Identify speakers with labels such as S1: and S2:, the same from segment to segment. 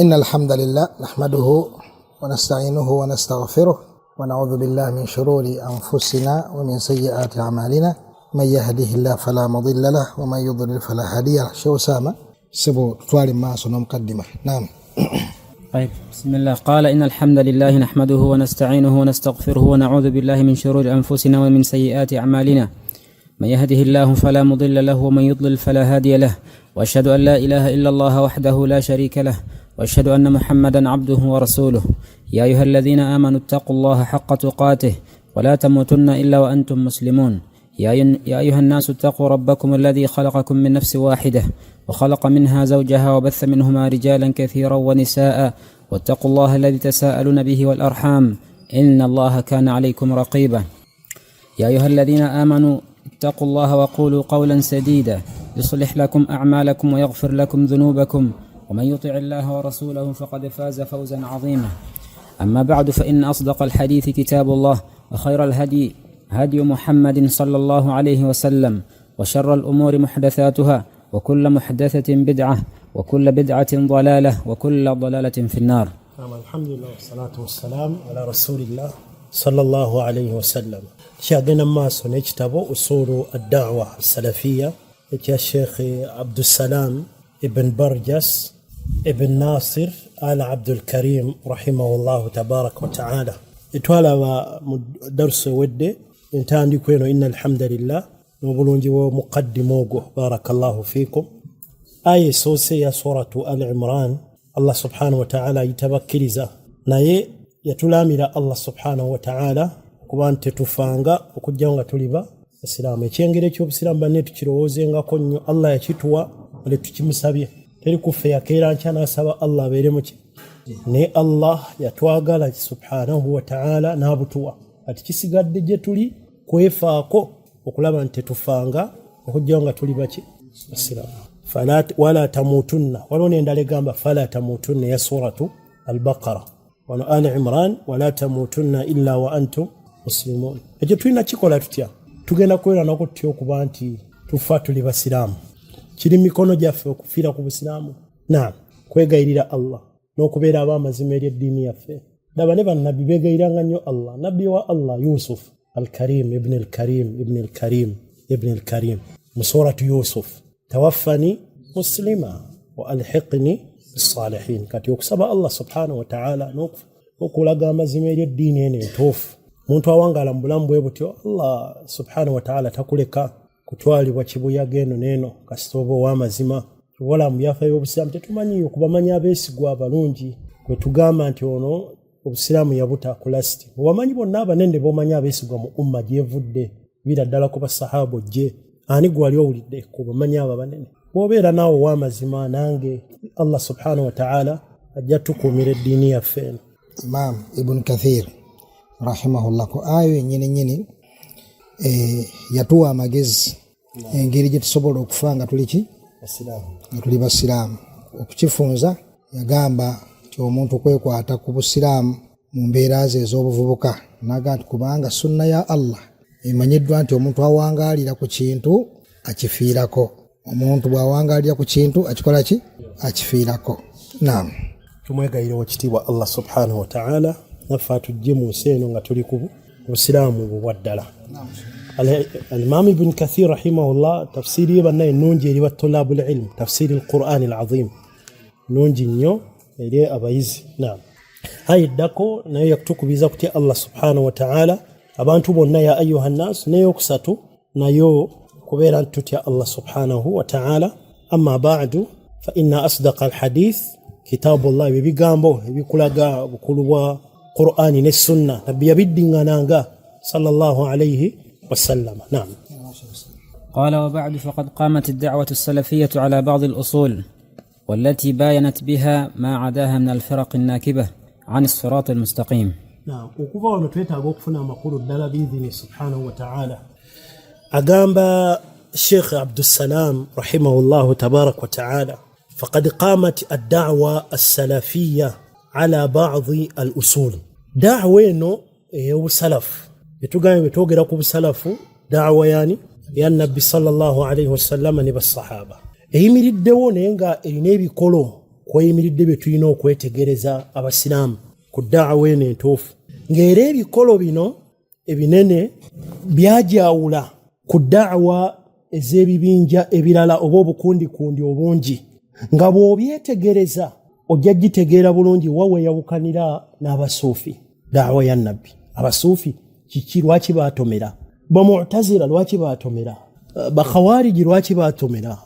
S1: إن الحمد لله نحمده ونستعينه ونستغفره ونعوذ بالله من شرور أنفسنا ومن سيئات أعمالنا من يهده الله فلا مضل له ومن يضلل فلا هادي له. Sheikh Osama, sebo tutwale mu maaso n'omukaddima. Naam.
S2: طيب، بسم الله. قال: إن الحمد لله نحمده ونستعينه ونستغفره ونعوذ بالله من شرور أنفسنا ومن سيئات أعمالنا، من يهده الله فلا مضل له ومن يضلل فلا هادي له، وأشهد أن لا إله إلا الله وحده لا شريك له، وأشهد أن محمدا عبده ورسوله. يا أيها الذين آمنوا اتقوا الله حق تقاته ولا تموتن إلا وأنتم مسلمون. يا أيها الناس اتقوا ربكم الذي خلقكم من نفس واحدة وخلق منها زوجها وبث منهما رجالا كثيرا ونساء، واتقوا الله الذي تساءلون به والأرحام إن الله كان عليكم رقيبا. يا أيها الذين آمنوا اتقوا الله وقولوا قولا سديدا يصلح لكم أعمالكم ويغفر لكم ذنوبكم، ومن يطع الله ورسوله فقد فاز فوزا عظيما. أما بعد، فإن أصدق الحديث كتاب الله، وخير الهدي هدي محمد صلى الله عليه وسلم، وشر الأمور محدثاتها، وكل محدثة بدعة، وكل بدعة ضلالة، وكل ضلالة في النار.
S3: نعم، الحمد لله والصلاة والسلام على رسول الله صلى الله عليه وسلم. Kyagenda mu maaso n'ekitabo Usulu Addawa Salafiya ekya Sheikh Abdussalam Ibn Barjas Ibn Nasir Al Abdulkarim rahimahullahu tabaraka wataala. Etwalaba mu darusu ewedde entandikwa eno, inna alhamdulillah, n'obulungi bw'omuqaddimu ogwo, barakallahu fiikum. Aya esoose ya Suratu Al Imran, Allah subhanahu wataala ayita bakkiriza, naye yatulamira Allah subhanahu wataala okuba nti tetufanga okugjawo nga tuli ba basiraamu. Ekyengero ekyobusiraamu, banne, tukirowoozengako nnyo. Allah yakituwa nga tetukimusabye. Teri kuffe yakeera nkya n'asaba Allah abeere muki, naye Allah yatwagala subhanahu wataala n'abutuwa. Ati kisigadde gye tuli kwefaako okulaba nti tetufanga okugjawo nga tuli baki? Basiraamu. Wala tamutunna. Waliwo nendala egamba fala tamutunna eya Suratu Albaqara. Wano Al Imran, wala tamutunna illa wa antum muslimun. Ekyo tulina kikola tutya? Tugenda kwerwanako tutya okuba nti tufa tuli basiraamu? Kiri mikono gyaffe okufiira ku busiraamu. Naam, kwegayirira Allah n'okubeera ab'amazima eri eddiini yaffe. Laba ne bannabbi beegayiranga nnyo Allah. Nabbi wa Allah Yusuf Alkarim ibn Alkarim ibn Alkarim ibn Alkarim, mu Suratu Yusuf, tawaffani muslima wa alhiqni bisalihin. Kati okusaba Allah subhanahu wataala n'okulaga amazima eri eddiini eno entuufu. Omuntu awangaala mu bulamu bwe butyo, Allah subhanahu wataala takuleka kutwalibwa kibuyaga eno n'eno, kasita oba ow'amazima. Wala mu byafaayo by'obusiraamu tetumanyiyo kubamanya abeesigwa abalungi kwe tugamba nti ono obusiraamu yabuta ku lasiti. Obamanyi bonna abanene bomanyi abeesigwa mu umma gyevudde bira ddala ku basahaba ojje, ani gwe wali owulidde ku bamanyi abo abanene? Bw'obeera naawe ow'amazima nange, Allah subhanahu wataala ajja tukuumira eddiini yaffe eno.
S1: Imam Ibn Kathir rahimahullah, ku ayo yennyini nyini yatuwa amagezi engeri gye tusobola okufa nga tuli ki? Nga tuli basiraamu. Okukifunza, yagamba nti omuntu kwekwata ku busiraamu mu mbeera ze ez'obuvubuka, naga nti kubanga sunna ya Allah emanyiddwa nti omuntu awangaalira ku kintu akifiirako. Omuntu bw'awangaalira ku kintu akikola ki? Akifiirako. Naam.
S3: Tumwegayirewo kitiibwa Allah subhanahu wataala naffe atujje mu nsi eno nga tuli ku busiraamu bubwa ddala. Alimamu Ibn Kathir rahimahullah, tafsiri ye bannaye ennungi eri batulabu lilmu, tafsiri Alqurani Alazim, nungi nnyo eri abayizi. Naam, aya eddako naye yakutukubiza kutya Allah subhanahu wataala, abantu bonna, ya ayuha nnas. Neyokusatu nayo kubeera nti tutya Allah subhanahu wataala. Amma badu, fa inna asdaqa alhadith kitabullah. Ebyo bigambo ebikulaga obukulu bwa Qur'ani ne sunna, nabbi yabiddiŋŋananga sallallahu alaihi wasallama. Naam.
S2: قال: وبعد، فقد قامت الدعوة السلفية على بعض الأصول والتي باينت بها ما عداها من الفرق الناكبة عن الصراط المستقيم.
S3: Naam, okuva wano twetaaga okufuna amakulu ddala biidhini subhanahu wataala. Agamba Sheikh Abdussalam rahimahullahu tabaraka wataala, faqad qamat addawa assalafiya ala badi al usul. Dawa eno ey'obusalafu etugambye, bwe twogera ku busalafu, dawa yani eya nabbi sallallahu alaihi wasallama ne basahaba, eyimiriddewo naye nga erina ebikolo. Kweyimiridde bye tulina okwetegereza abasiraamu ku daawa eno entuufu, ng'era ebikolo bino ebinene byajawula ku daawa ez'ebibinja ebirala oba obukundikundi obungi, nga bw'obyetegereza ojja gitegeera bulungi wa weeyawukanira n'abasuufi. Daawa ya nabbi, abasuufi kiki lwaki baatomera? Bamutazira lwaki baatomera? Bakhawariji lwaki baatomera?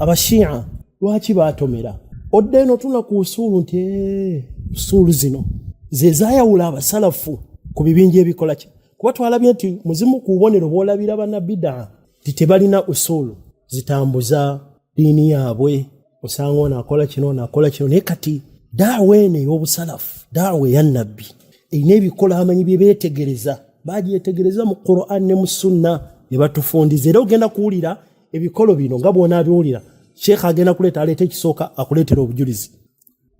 S3: Abashia lwaki baatomera? Odda eno tuna ku usuulu nti usuulu zino ze zaayawula abasalafu ku bibinja ebikola ki, kuba twalabye nti muzimu ku bubonero bw'olabira bannabidaa nti tebalina usuulu zitambuza ddiini yaabwe. Osanga ono akola kino, ono akola kino. Naye kati daawa eno ey'obusalafu, daawa eya nabbi, erina ebikola amanyi bye beetegereza, bagyetegereza mu Quran ne mu sunna ne batufundiza. Era ogenda kuwulira ebikolo bino nga bw'onaabiwulira, sheekha agenda kuleeta, aleeta ekisooka akuleetera obujulizi,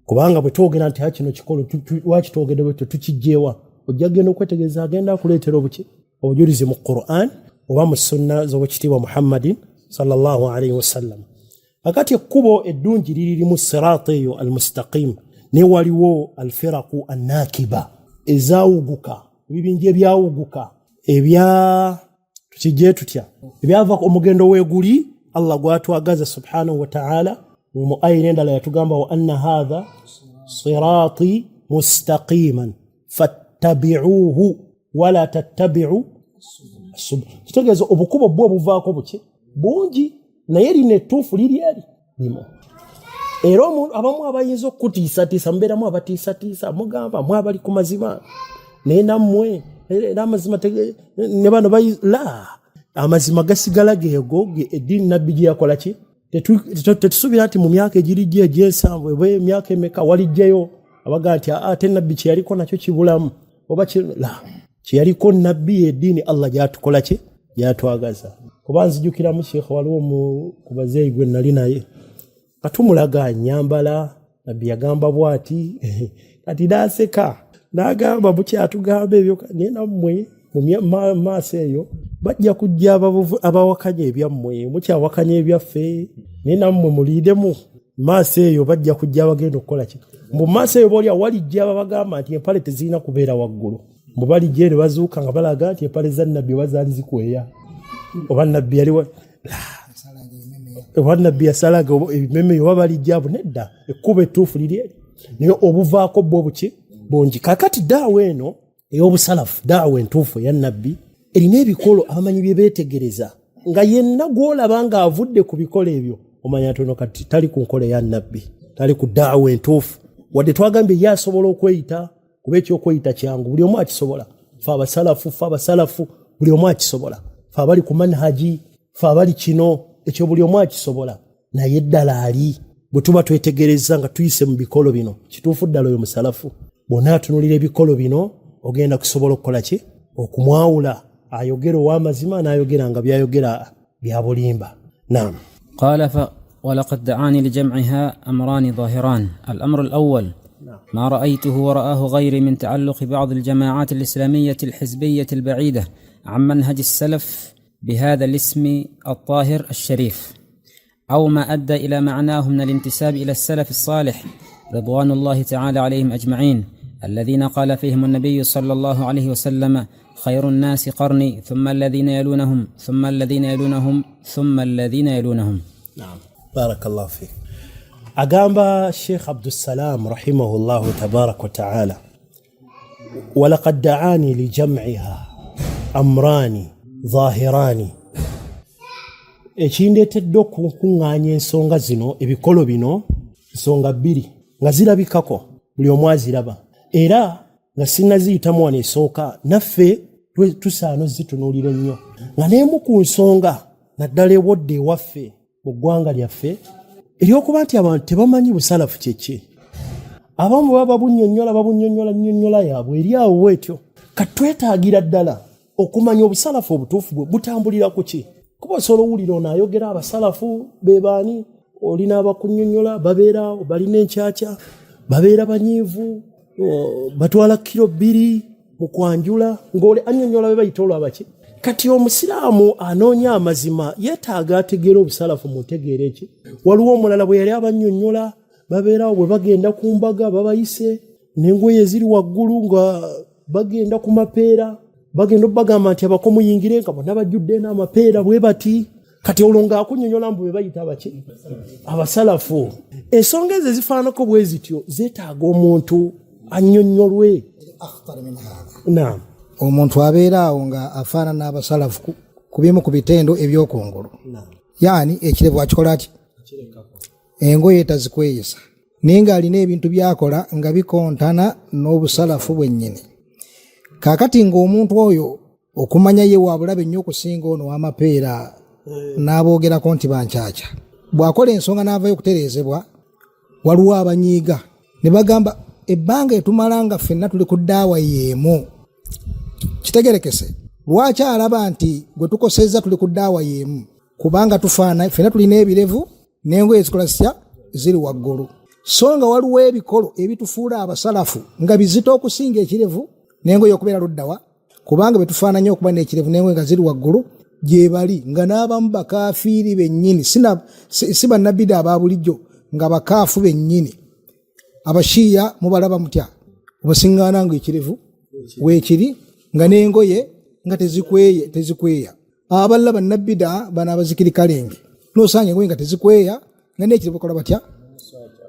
S3: kubanga bwe twogera nti kino kikolo, lwaki twogedde bwetyo, tukijjeewa, ojja kugenda okwetegereza, agenda akuleetera obuki obujulizi mu Quran oba mu sunna z'owekitiibwa Muhammadin sallallahu alaihi wasallam. Akati ekkubo eddungi liri limu, siraata eyo almustaqim, naye waliwo alfiraku annakiba ezaawuguka, ebibinja ebyawuguka ebya tukijje tutya, ebyava omugendo weeguli Allah gwatwagaza subhanahu wataala. Mu aya endala yatugamba wa anna hatha sirati mustaqiman fattabiuhu wala tattabiu subul. Kitegeeza obukubo bwo obuvaako buki bungi, naye lino ettuufu liri eri limu. Era abamu abayinza okukutiisatiisa, mubeeramu abatiisatiisa, mugamba mwe abali ku mazima, naye nammwe era amazima ne bano la amazima gasigala geego eddiini nabbi gye yakola ki. Tetusuubira nti mu myaka egirijja egy'ensanvu oba emyaka emeka walijjayo abaga nti ate nabbi kye yaliko nakyo kibulamu oba la kye yaliko nabbi eddiini Allah gyatukola ki gyatwagaza. Kuba nzijukiramu sheekha, waliwo ku bazeeyi gwe nali naye katumulaga nyambala, nabbi yagamba bw'ati, kati n'aseka n'agamba mukyatugamba ebyo, naye nammwe mu maaso eyo bajja kujja abawakanya ebyammwe, mukyawakanya ebyaffe, naye nammwe muliidemu maaso eyo bajja kujja abagenda okukola ki. Mbu maaso eyo boolya walijja ababagamba nti empale tezirina kubeera waggulu, mbu balijja ne bazuuka nga balaga nti empale za nabbi oba zaali zikweya, oba nabbi yali oba nabbi yasalaga ebimeme, oba balijja abo. Nedda, ekkubo ettuufu liri eri, naye obuvaako bwo buki bungi. Kakati daawa eno ey'obusalafu, daawa entuufu eya nabbi, erina ebikolo abamanyi bye beetegereza, nga yenna gw'olaba ng'avudde ku bikolo ebyo omanya nti ono kati tali ku nkola eya nabbi, tali ku daawa entuufu. Wadde twagambye ye asobola okweyita, kuba ekyokweyita kyangu, buli omu akisobola, fe abasalafu, fe abasalafu, buli omu akisobola, fe abali ku manhaji, fe abali kino ekyo, buli omu akisobola. Naye ddala ali bwe tuba twetegereza nga tuyise mu bikolo bino, kituufu ddala oyo musalafu? Bw'ona atunulira ebikolo bino ogenda kusobola okukola ki okumwawula ayogera ow'amazima n'ayogera nga byayogera bya bulimba. Naam.
S2: قال ولقد دعاني لجمعها أمران ظاهران. الأمر الأول ما رأيته ورآه غيري من تعلق بعض الجماعات الإسلامية الحزبية البعيدة عن منهج السلف بهذا الاسم الطاهر الشريف، أو ما أدى إلى معناه من الانتساب إلى السلف الصالح رضوان الله تعالى عليهم أجمعين، الذين قال فيهم النبي صلى الله عليه وسلم: خير الناس قرني ثم الذين يلونهم ثم الذين يلونهم ثم الذين يلونهم.
S3: نعم، بارك الله فيك. Agamba Sheikh Abdussalam rahimahullahu tabaraka wataala, walaqad daani lijam'iha amrani zahirani, ekindeetedde okukuŋŋaanya ensonga zino, ebikolo bino, nsonga bbiri nga zirabikako buli omu aziraba, era nga sinnaziyitamu wano. Esooka naffe tusaana ozitunuulira ennyo, nga n'emu ku nsonga naddala ewodde ewaffe mu ggwanga lyaffe eryokuba nti abantu tebamanyi busalafu kyeki. Abamu baba babunnyonnyola, babunnyonnyola nnyonnyola yaabwe eri awo bwetyo. Katwetaagira ddala okumanya obusalafu obutuufu bwe butambulira ku ki, kuba osobola owulira ono ayogera abasalafu be baani, olina abakunnyonnyola babeera balina enkyakya, babeera banyiivu, batwala kiro 2 mu kwanjula, ng'ole annyonnyola be bayita olwabaki. Kati omusiraamu anoonya amazima yeetaaga ategeera obusalafu mu ntegeera eki. Waliwo omulala bwe yali abannyonnyola Babeerawo bwe bagenda ku mbaga babayise n'engoye eziri waggulu, nga bagenda ku mapeera, bagenda obagamba nti abako muyingire, nga bonna bajjudde n'amapeera bwe bati. Kati olwo ng'akunnyonnyola mbu be bayita baki? Abasalafu. Ensonga ezo ezifaananako bwe zityo zeetaaga omuntu annyonnyolwe. Naam.
S1: Omuntu abeera awo nga afaanana abasalafu ku bimu ku bitendo eby'okungulu, yaani ekirevu akikola ki, engoye tazikweyisa, naye ng'alina ebintu by'akola nga bikontana n'obusalafu bwennyini. Kaakati ng'omuntu oyo okumanya ye wa bulabe nnyo okusinga ono w'amapeera n'aboogerako nti bankyakya, bw'akola ensonga n'avayo okutereezebwa, waliwo abanyiiga ne bagamba ebbanga etumala nga ffenna tuli ku ddaawa y'emu. Kitegerekese lwaki alaba nti gwe tukosezza tuli ku ddaawa y'emu? Kubanga tufaana ffenna, tulina ebirevu n'engoye zikola zitya? Ziri waggulu. So nga waliwo ebikolo ebitufuula abasalafu nga bizito okusinga ekirevu n'engoye okubeera luddawa, kubanga betufaananye okuba n'ekirevu n'engoye nga ziri waggulu gyebali nga n'abamu bakafiiri bennyini, si bannabida aba bulijjo, nga bakaafu bennyini. Abashiya mubalaba mutya? Obasiŋŋaana nga ekirevu weekiri, nga n'engoye nga tezikweya. Abalala bannabida bano abazikiri kalenge, nosanga engoye nga tezikweya, nga n'ekirevu bakola batya?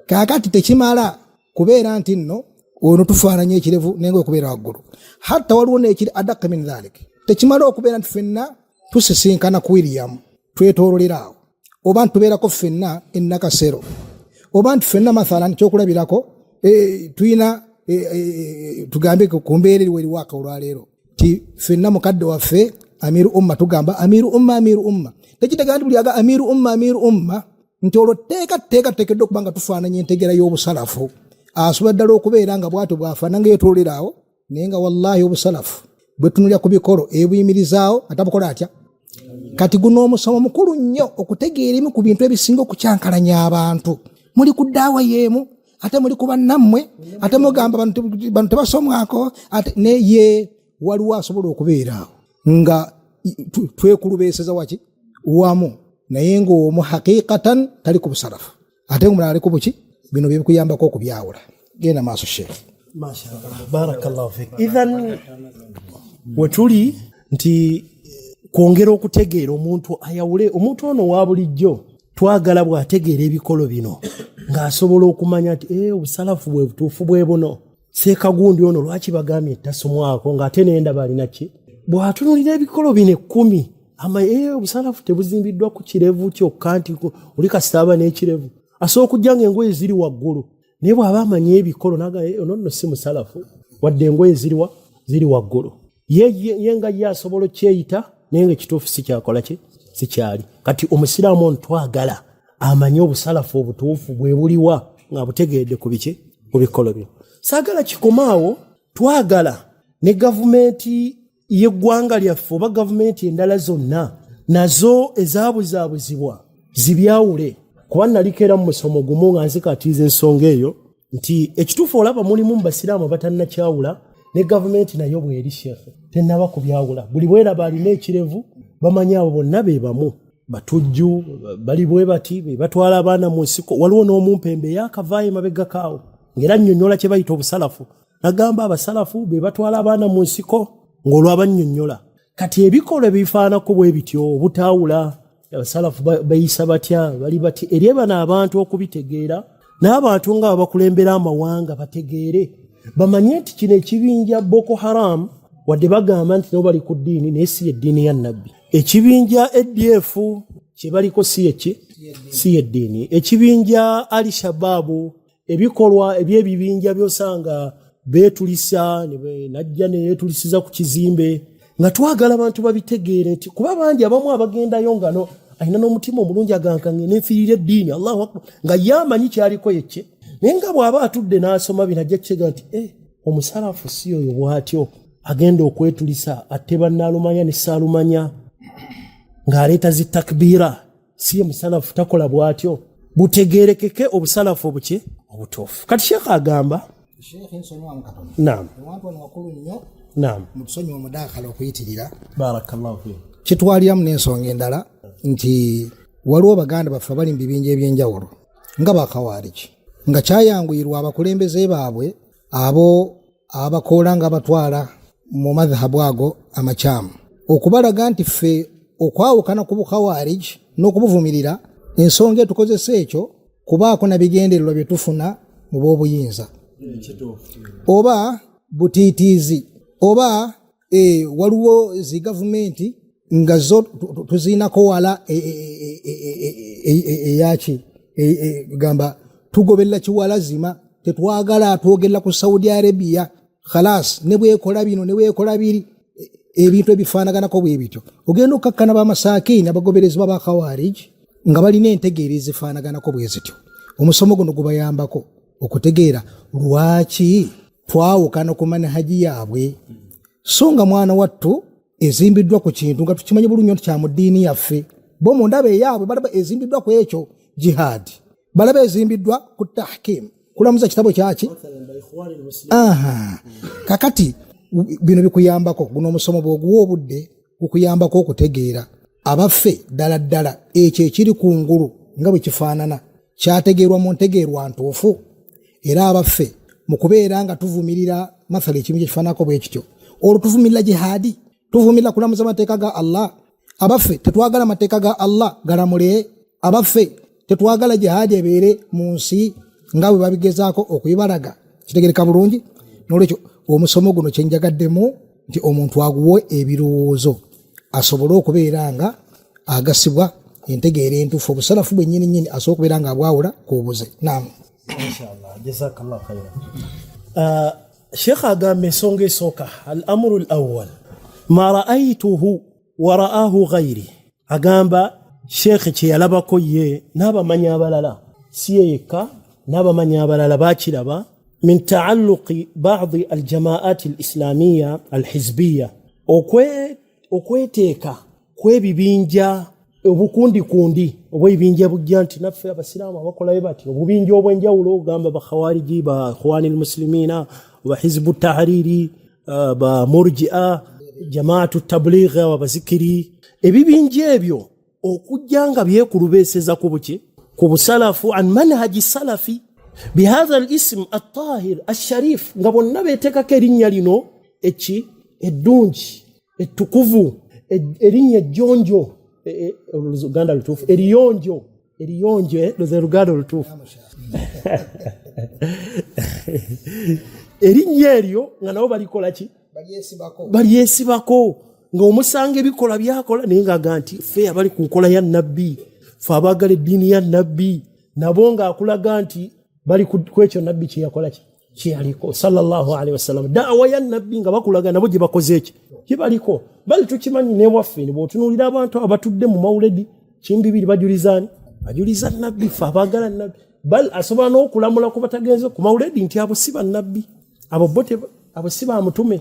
S1: Kaakati tekimala kubeera nti nno ono tufaananya ekirevu n'engoye okubeera waggulu, hatta waliwo n'ekiri adaka min dhalik. Tekimala okubeera nti ffenna tusisinkana ku William twetoololera awo, oba nti tubeerako ffenna ennakasero, oba nti ffenna mathalan kyokulabirako tulina tugambe ku mbeera eriwo eriwaaka olwaleero ti ffenna mukadde waffe amiru umma, tugamba amiru umma, amiru umma. Tekitegeeza nti buli aga amiru umma, amiru umma, nti olwo tteeka tuteekeddwa okuba nga tufaananya entegeera y'obusalafu. Asobola ddala okubeera nga bw'atyo bw'afaanana nga yeetoolera awo, naye nga wallahi obusalafu bwe tunulya ku bikolo ebuyimirizaawo atabukola atya. Kati guno omusomo mukulu nnyo okutegeera emu ku bintu ebisinga okukyankalanya abantu. Muli ku ddaawa y'emu, ate muli ku bannammwe, ate mugamba bano tebasomwako, ate naye waliwo asobola okubeera awo nga twekulubeeseza waki wamu, naye ng'omu haqiqatan tali ku busalafu, ate ng'omulala ali ku buki. Bino bye bikuyambako okubyawula. Genda maaso Sheikh.
S3: Mashallah, barakallahu fik. Idhan wetuli nti kwongera okutegeera omuntu ayawule omuntu ono wa bulijjo, twagala bw'ategeera ebikolo bino ng'asobola okumanya nti obusalafu bwe butuufu bwe buno. Seekagundi ono lwaki bagambye tasomwako ng'ate nendaba alina ki? Bw'atunulira ebikolo bino 10 ama obusalafu tebuzimbiddwa ku kirevu kyokka nti oli kasita aba n'ekirevu asobola okujja ng'engoye ziri waggulu, naye bw'aba amanyi ebikolo n'agamba ono nno si musalafu wadde engoye ziri waggulu, ye nga ye asobola okyeyita, naye nga ekituufu si kyakola ki, si kyali. Kati omusiraamu ono twagala amanye obusalafu obutuufu bwe buliwa ng'abutegeedde ku biki, ku bikolo bino. Saagala kikomaawo, twagala ne gavumenti y'eggwanga lyaffe oba gavumenti endala zonna nazo ezaabuzaabuzibwa zibyawule. Kuba naliko era mu musomo gumu nga nzikatiiza ensonga eyo nti ekituufu olaba mulimu mu basiraamu abatannakyawula, ne gavumenti nayo bw'eri sheekhe tennaba kubyawula. Buli bweraba alina ekirevu bamanyi abo bonna be bamu, batujju bali bwe bati, be batwala abaana mu nsiko. Waliwo n'omumpembe eyakavaayo emabegakaawo ng'era nnyonnyola kye bayita obusalafu, nagamba abasalafu be batwala abaana mu nsiko ng'olwabannyonnyola. Kati ebikolwa ebifaanako bwe bityo obutaawula abasalafu bayisa batya, bali bati, eri bano abantu okubitegeera, n'abantu nga abakulembera amawanga bategeere, bamanye nti kino ekibinja Boko Haram wadde bagamba nti nabo bali ku ddiini, naye si yeddiini ya Nabbi. Ekibinja ADF kye baliko si yeki, si yeddiini. Ekibinja Ali Shababu, ebikolwa eby'ebibinja by'osanga beetulisa, najja ne yeetulisiza ku kizimbe, nga twagala abantu babitegeere nti kuba bangi abamu abagendayo nga no alina n'omutima omulungi agankange nenfiirira eddiini, Allahu akbar, nga ye amanyi kyaliko yekye, naye nga bw'aba atudde n'asoma bino ajja kukitegeera nti omusalafu si oyo bw'atyo agenda okwetulisa atte bannaalumanya ne saalumanya ng'aleeta zi takbiira, si ye musalafu, takola bw'atyo. Butegeerekeke obusalafu obuki obutuufu. Kati Sheekh agamba
S1: Sheikh nsonyiwamu katono.
S3: Naam.
S1: Ewantu wano wakulu nnyo.
S3: Naam.
S1: Mutusonyiwe mudaakala okuyitirira.
S3: Barakallahu fiik.
S1: Kitwaliramu n'ensonga endala nti waliwo baganda baffe abali mu bibinja eby'enjawulo nga bakawaariki. Nga kyayanguyirwa abakulembeze baabwe abo abakoola nga batwala mu madhhabu ago amakyamu okubalaga nti ffe okwawukana ku bukhawarij n'okubuvumirira ensonga etukozesa ekyo kubaako na bigendererwa bye tufuna mu b'obuyinza oba butiitiizi oba waliwo zi gavumenti nga zo tuziinako wala eyaki gamba tugoberera kiwalazima tetwagala atwogerera ku Saudi Arabia khalas ne bwekola bino ne bwekola biri ebintu ebifaanaganako bwe bityo. Ogenda okukakkana bamasakiini abagoberezi b'abakhawarij nga balina entegeera ezifaanaganako bwe zityo. Omusomo guno gubayambako okutegeera lwaki twawukana ku manhaji yaabwe, so nga mwana wattu ezimbiddwa ku kintu nga tukimanyi bulungi nti kya mu ddiini yaffe. Bo mu ndaba eyaabwe balaba ezimbiddwa ku ekyo jihad, balaba ezimbiddwa ku tahkim, kulamuza kitabo kyaki. Kakati bino bikuyambako, guno omusomo bw'oguwa obudde gukuyambako okutegeera abaffe ddala ddala ekyo ekiri ku ngulu nga bwe kifaanana kyategeerwa mu ntegeerwa ntuufu. Era abaffe mu kubeera nga tuvumirira mathala ekintu kyekifaananako bwe kityo, olwo tuvumirira jihaadi, tuvumirira kulamuza mateeka ga Allah. Abaffe tetwagala mateeka ga Allah galamule, abaffe tetwagala jihaadi ebeere mu nsi nga bwe babigezaako okubibalaga. Kitegereka bulungi. N'olwekyo omusomo guno kyenjagaddemu nti omuntu aguwe ebirowoozo asobole okubeera nga agasibwa entegeera entuufu, obusalafu bwennyini nnyini asobole okubeera nga abwawula ku bubuze. Naam.
S3: Inshallah, jazakallah khaira. Sheikh agamba ensonga esooka, al amru al awwal ma ra'aytuhu wa ra'ahu ghairi. Agamba Sheikh kye yalabako ye n'abamanyi abalala, si ye yekka, n'abamanyi abalala bakiraba, min taalluqi ba'di aljamaat alislamiya alhizbiya, okweteeka kw'ebibinja obukundikundi obw'ebibinja bujja nti naffe abasiraamu abakolayo bati obubinja obw'enjawulo, ogamba bakhawariji, ba ikhwani almuslimina, ba hizbu tahariri, ba murjia, jamaatu tabligh, abazikiri, ebibinja ebyo okujja nga byekulubeeseza ku buki ku busalafu an manhaji salafi bihadha alism altahir alsharif, nga bonna beeteekako erinnya lino eki eddungi ettukuvu, erinnya ejjonjo, oluganda lutuufu, eriyonjo, eriyonjo, luze luganda olutuufu, erinnya eryo nga nabo balikola ki, balyesibako, ng'omusanga ebikola byakola naye ng'aga nti ffe abali ku nkola ya nabbi, ffe abaagala eddiini ya nabbi, nabo ng'akulaga nti bali ku ekyo nabbi kye yakola ki kyeyaliko sallallahu alaihi wasallam, daawa ya nabbi nga bakulaga nabo gye bakoze eki gye baliko. Bali tukimanyi newaffe ne bw'otunuulira abantu abatudde mu mawuledi kimbibiri bajulizaani, bajuliza nabbi, ffe abaagala nabbi. Bal asobola n'okulamula ku batagenze ku mawuledi nti abo si bannabbi, abo bo abo si ba mutume.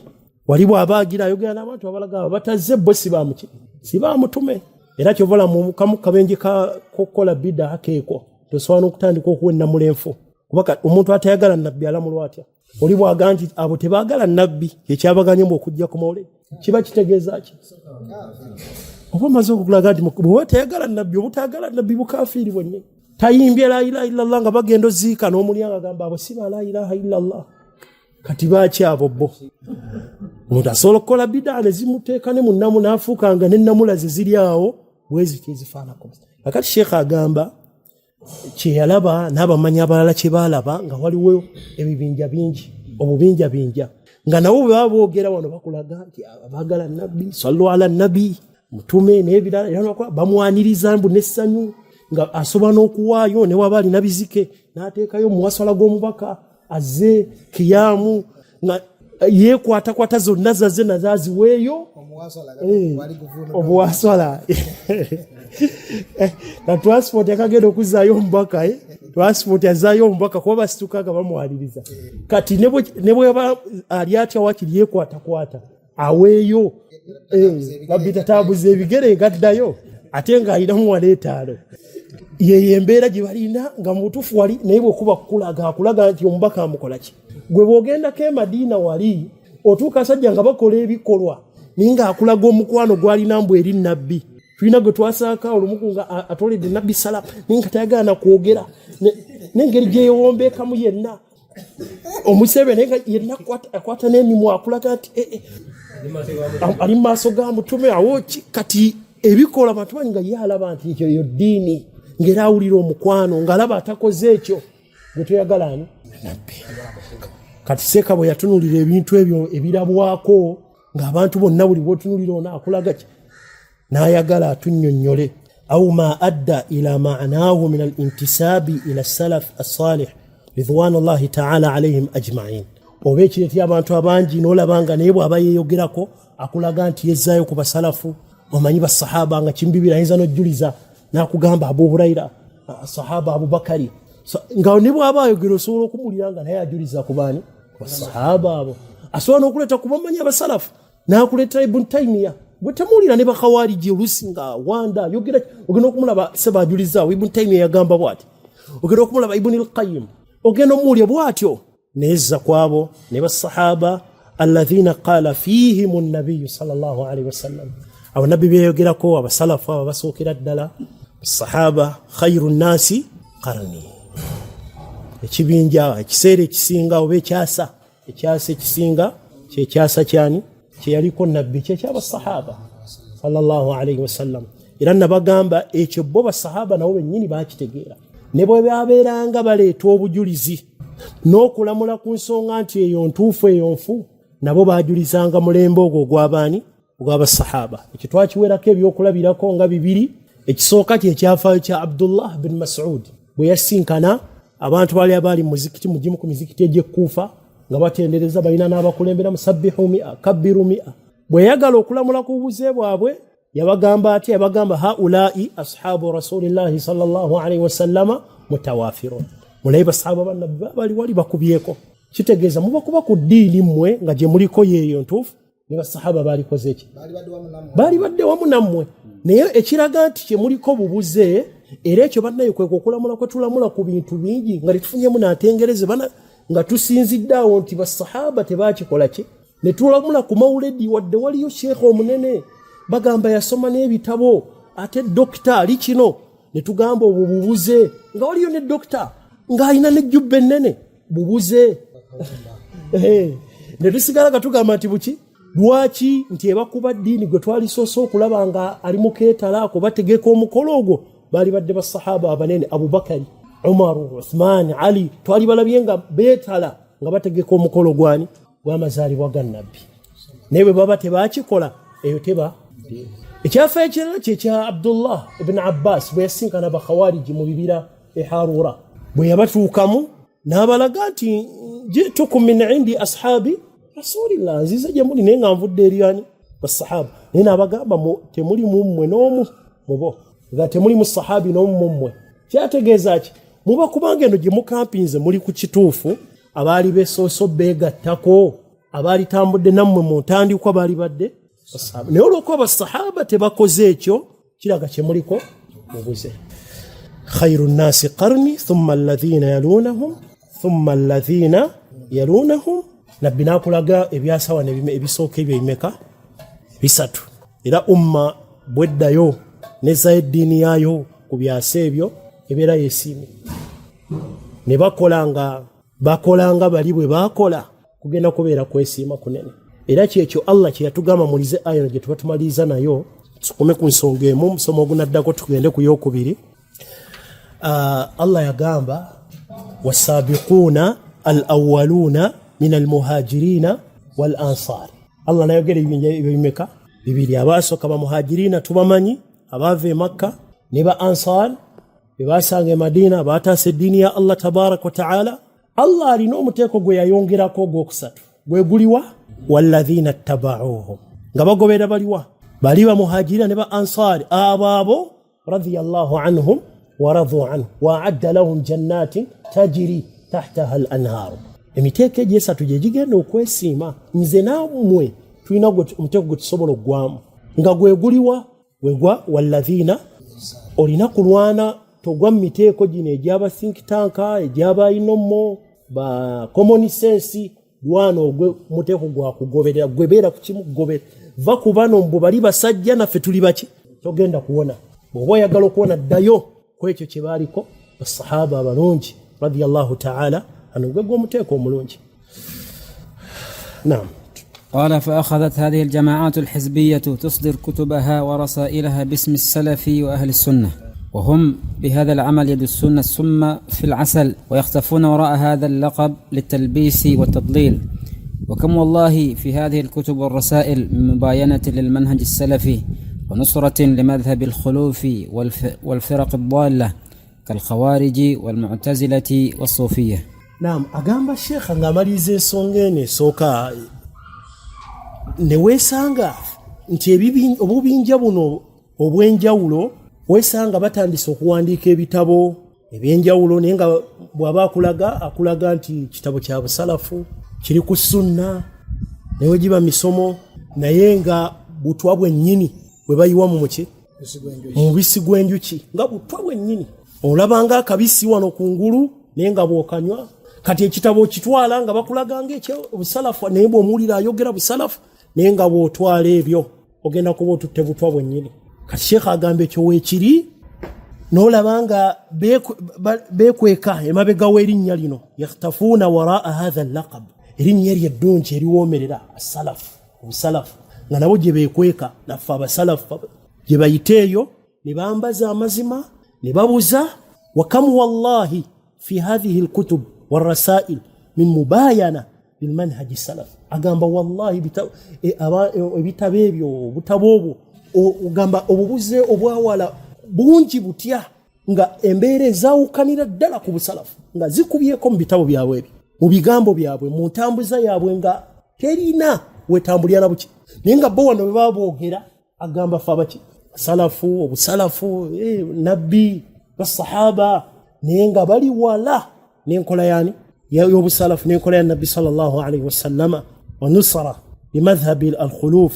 S3: Wali bw'aba agira ayogera n'abantu abalaga abo batazze bo si ba muki, si ba mutume. Era kyovola mu kamu kabenje kokukola bida keeko tosobola n'okutandika okuwa ennamula enfu, kuba omuntu atayagala nabbi alamulwa atya? Oli bw'aga nti abo tebaagala nabbi ekyabaganye mbu okujja ku mawuledi kiba kitegeeza ki? Oba omaze okulaga nti bw'oba tayagala nabbi, obutaagala nabbi bukafiiri bwennyini. Tayimbye la ilaha illallah nga bagenda oziika n'omulyango agamba abo si ba la ilaha illallah, kati baaki abo bo? Omuntu asobola okukola bidaa ne zimuteeka ne munnamu n'afuuka nga n'ennamula ze ziri awo bwe zityo ezifaanako. Kakati Sheikh agamba kye yalaba n'abamanyi abalala kye baalaba nga waliwo ebibinja bingi, obubinja binja, nga nabo bwe baba boogera wano bakulaga nti abaagala nabbi, sallu ala nabi, mutume n'ebirala, era bamwaniriza mbu n'essanyu, nga asobola n'okuwaayo ne waba alina bizike n'ateekayo muwasala gw'omubaka azze kiyaamu nga yeekwatakwata zonna zazze nazo aziweeyo obuwasala ka transport akagenda okuzzaayo omubaka, transport azzaayo omubaka kuba basituka nga bamwaliriza. Kati ne bweba ali atya wakiri yeekwatakwata aweeyo babbi tatambuza ebigere gaddayo ate ng'alinamu wala etaano. Yeyo embeera gye balina nga mu butuufu wali, naye bwekuba kukulaga akulaga nti omubaka amukola ki. Gwe bw'ogendako e Madiina wali otuuka asajja nga bakola ebikolwa naye ng'akulaga omukwano gw'alina mbu eri nabbi. Tulina gwe twasaaka olumuku nga atoledde nabbi sala naye nga tayagala nakwogera n'engeri gyeyewombeekamu yenna omusebe naye nga yenna akwata n'emimwa akulaga nti eh, eh, ali mu maaso ga mutume awo kati ebikola abantu bangi nga ye alaba nti ekyo yo ddiini ng'era awulira omukwano ng'alaba atakoze ekyo gwe toyagala ani nabbi. Kati seeka bwe yatunulira ebintu ebyo ebirabwako ng'abantu bonna buli bwotunulira ono akulaga ki n'ayagala atunnyonnyole au ma adda ila ma'nahu min alintisabi ila salaf assalih ridwanullahi taala alaihim ajmain, oba ekireetera abantu abangi n'olaba nga naye bw'aba yeeyogerako akulaga nti yezzaayo ku basalafu, omanyi basahaba nga kimbibira ayinza n'ojjuliza n'akugamba Abu Huraira, sahaba Abubakari, nga ne bw'aba ayogera osobola okumuwulira nga naye ajuliza ku baani, basahaba abo. Asobola n'okuleeta kubamanyi abasalafu n'akuleetera Ibn Taimiya gwe temuwulira ne bakhawariji oluusi nga wanda ayogera, ogenda okumulaba seba ajulizaawo Ibn Taimiya yagamba bw'ati, ogenda okumulaba Ibn al-Qayyim ogenda omuwulya bw'atyo. Nezza kwabo ne basahaba alladhina qala fihim nabiyu sallallahu alaihi wasallam, abo nabbi beyogerako abasalafu abo basookera ddala sahaba, khairu nnasi qarni, ekibinja ekiseera ekisinga oba ekyasa ekyasa ekisinga kyekyasa kyani kyeyaliko nabbi kyekyabasahaba sallallahu alaihi wasallam. Era nabagamba ekyo bo basahaba nabo bennyini bakitegeera, ne bwe babeeranga baleeta obujulizi n'okulamula ku nsonga nti eyo ntuufu eyo nfu, nabo bajulizanga mulembe ogwo ogw'abaani, ogw'abasahaba. Ekyo twakiwerako ebyokulabirako nga bibiri. Ekisooka kyekyafaayo kya Abdullah bin Masud bwe yasinkana abantu baali abaali mu muzikiti, mu gimu ku mizikiti egy'Ekkuufa, nga batendereza, balina n'abakulembera, musabbihu mia kabbiru mia. Bwe yayagala okulamula ku bubuze bwabwe yabagamba atya? Yabagamba haulai ashabu rasulillahi sallallahu alaihi wasallama mutawafirun, mulabe basahaba bannabbi bali wali bakubyeko, kitegeeza mubakuba ku ddiini mmwe nga gye muliko yeeyo ntuufu, ne basahaba balikoze ki? Baali badde wamu nammwe. Naye ekiraga nti kyemuliko bubuze, era ekyo bannaye kwekwo okulamula kwe tulamula ku bintu bingi nga tetufunyemu natengereze bana nga tusinzidde awo nti basahaba tebakikola ki, ne tulamula ku mawuledi wadde waliyo sheekha omunene bagamba yasoma n'ebitabo ate dokita ali kino, ne tugamba obwo bubuze, nga waliyo ne dokita ng'alina n'ejjubba ennene, bubuze. Ne tusigala nga tugamba nti buki lwaki nti ebakuba ddiini gwe twalisoose okulaba nga ali mu keetala ako bategeka omukolo ogwo baali badde basahaba abanene Abubakari, Umaru, Uthman, Ali, twali balabye nga beetala nga bategeka omukolo gwani gw'amazaalibwa ga nabbi, naye bwe baba tebakikola eyo teba. Ekyafa ekirala kyekya Abdullah ibn Abbas bwe yasinkana bakhawariji mu bibira e Harura, bwe yabatuukamu n'abalaga nti jitukum min indi ashabi rasulillah, nzize gye muli naye nga nvudde eri ani, basahaba, naye n'abagamba temuli mummwe n'omu mubo, nga temuli mu sahabi n'omu mummwe. Kyategeeza ki? Muba kubanga eno gye mukampinze muli ku kituufu, abaali besoose beegattako abaali tambudde nammwe mu ntandikwa baali badde basahaba, naye olw'okuba basahaba tebakoze ekyo kiraga kye muliko mubuze. Khairu nnasi qarni thumma alladhina yalunahum thumma alladhina yalunahum. Nabbi n'akulaga ebyasawa ebisooka ebyo ebimeka bisatu, era umma bweddayo nezzayo eddiini yaayo ku byasa ebyo ebeera yesiimye, ne bakola nga bakola nga bali bwe bakola, kugenda kubeera kwesiima kunene. Era kyekyo Allah kye yatugamba mulize aya eno gye tuba tumaliriza nayo, tukome ku nsonga emu, musomo ogunaddako tugende ku yokubiri. Allah yagamba wasabiquuna al awwaluuna min almuhajirina wal ansar. Allah nayogera ebibinja ebyo bimeka? Bibiri. Abaasooka bamuhajirina tubamanyi, abaava e Makka, ne ba ansar be basanga e Madiina, baataasa eddiini ya Allah tabaraka wa taala. Allah alina omuteeko gwe yayongerako ogwokusatu, gwe guliwa? Walladhina ttabauhum, nga bagoberera baliwa? Bali bamuhajirina ne ba ansari, abo abo radiyallahu anhum waradu anhu waadda lahum jannatin tajiri tahtaha al anhaaru. Emiteeko egyo esatu gye gigenda okwesiima. Nze nammwe tulina omuteeko gwe tusobola okugwamu nga gwe guliwa? Wegwa walladhina. Olina kulwana togwa mu miteeko gino egyaba think tank, egyaba inomo ba common sense. Lwana ogwe muteeko gwa kugoberera, gwe beera ku kimu, gobera, va ku bano mbu bali basajja naffe tuli baki. Togenda kuwona. Bw'oba oyagala okuwona, ddayo ku ekyo kye baaliko basahaba abalungi radiyallahu taala anhu, gwe gw'omuteeko omulungi. Naam.
S2: قال فأخذت هذه الجماعات الحزبية تصدر كتبها ورسائلها باسم السلف وأهل السنة، وهم بهذا العمل يدسون السم في العسل ويختفون وراء هذا اللقب للتلبيس والتضليل. وكم والله في هذه الكتب والرسائل من مباينة للمنهج السلفي ونصرة لمذهب الخلوف والفرق الضالة كالخوارج والمعتزلة والصوفية.
S3: Naam, agamba sheekha ng'amaliriza ensonga eno esooka, ne weesanga nti obubinja buno obw'enjawulo, weesanga batandise okuwandiika ebitabo ebyenjawulo, naye nga bw'aba akulaga, akulaga nti kitabo kya busalafu, kiri ku sunna, naye giba misomo, naye nga butwa bwennyini bwe bayiwa mu muki, mubisi gw'enjuki, nga butwa bwennyini, olabanga akabisi wano ku ngulu, naye nga bw'okanywa. Kati ekitabo okitwala nga bakulaga nga ekyobusalafu, naye bw'omuwulira ayogera busalafu, naye nga bw'otwala ebyo ogenda kuba otutte butwa bwennyini. Kati sheekha agamba ekyo weekiri, n'olaba nga beekweka emabega w'erinnya lino, yakhtafuuna waraa hatha laqab, erinnya eryo eddungi eriwoomerera asalafu, obusalafu, nga nabo gye beekweka, naffe abasalafu gye bayita eyo, ne bambaza amazima ne babuza. Wakamu wallahi fi hathihi lkutub warasail min mubayana lilmanhaji salaf. Agamba wallahi ebitabo ebyo, obutabo obwo, ogamba obubuze obwawala bungi butya, nga embeera ezawukanira ddala ku busalafu nga zikubyeko mu bitabo byabwe ebyo, mu bigambo byabwe, mu ntambuza yaabwe, nga terina wetambulira na buki, naye nga bo wano bwe baba boogera agamba fe abaki salafu, obusalafu, nabbi, basahaba, naye nga bali wala n'enkola yani y'obusalafu n'enkola ya nabbi sallallahu alaihi wasallama. Wa nusra limadhhabi alkhuluf,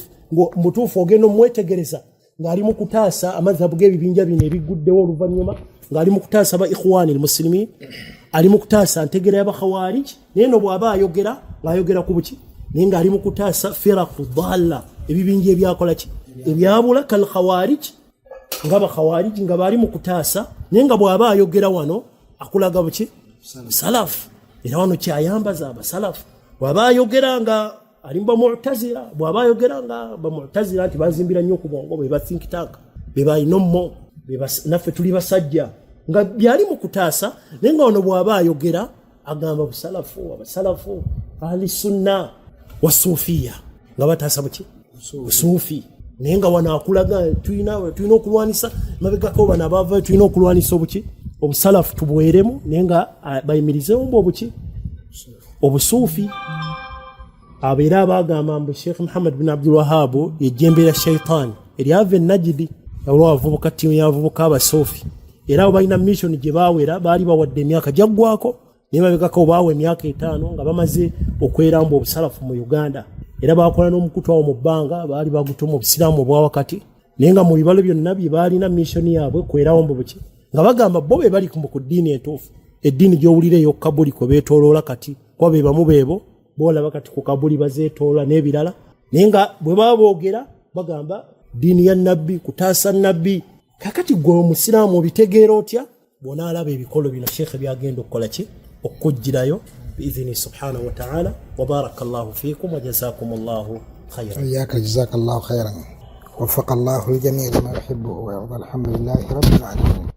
S3: mutuufu ogenda omwetegereza ng'ali mu kutaasa amadhhabu g'ebibinja bino ebiguddewo oluvannyuma, ng'ali mu kutaasa ba ikhwani almuslimin, ali mu kutaasa ntegera y'abakhawarij, naye no bw'aba ayogera ng'ayogera ku buki, naye ng'ali mu kutaasa firaku dalla, ebibinja ebyakola ki, ebyabula, kal khawarij, nga bakhawarij, nga bali mu kutaasa, naye nga bw'aba ayogera wano akulaga buki, salafu. Era wano kyayambaza abasalafu. Bw'aba ayogera nga ali mu bamu'tazila, bw'aba ayogera nga bamu'tazila nti bazimbira nnyo ku bwongo, be ba think tank, be balina ommo, naffe tuli basajja, nga byali mu kutaasa, naye nga wano bw'aba ayogera agamba busalafu, abasalafu, ahli sunna wasuufiya, nga bataasa buki, busuufi, naye nga wano akulaga tulina okulwanisa mabegako bano abavayo, tulina okulwanisa obuki, obusalafu tubweremu, naye nga bayimirizewo mbu obuki, obusuufi. Abo era abagamba mbu Sheikh Muhammad bin Abdul Wahab yejjembe lya shaitaani eryava e Najidi, olwavubuka ttiimu y'abavubuka abasuufi, era abo balina mission gye baawera, baali bawadde emyaka gyaggwako, naye mabegako baawa emyaka 5 nga bamaze okweramba obusalafu mu Uganda. Era bakola n'omukutu awo mu bbanga, baali bagutuma obusiraamu obwa wakati, naye nga mu bibalo byonna bye baalina mission yaabwe kwerawo mbu buki, nga bagamba bo be bali ku ddiini entuufu, eddiini gy'owulira ey'okukabuli kwe beetooloola kati, kuba be bamu beebo boolaba kati ku kabuli bazeetoola n'ebirala, naye nga bwe baba boogera bagamba ddiini ya nabbi, kutaasa nabbi. Kakati gwe omusiraamu obitegeera otya bw'onaalaba ebikolo bino sheekhe byagenda okukola ki, okukugirayo biidhini subhanahu wa ta'ala. Wa barakallahu fikum wa jazakumullahu khairan.
S1: Iyaka, jazakallahu khairan, wafaqa llahu ljamii lima yuhibuhu wayarda. Alhamdulillahi rabbil alamin.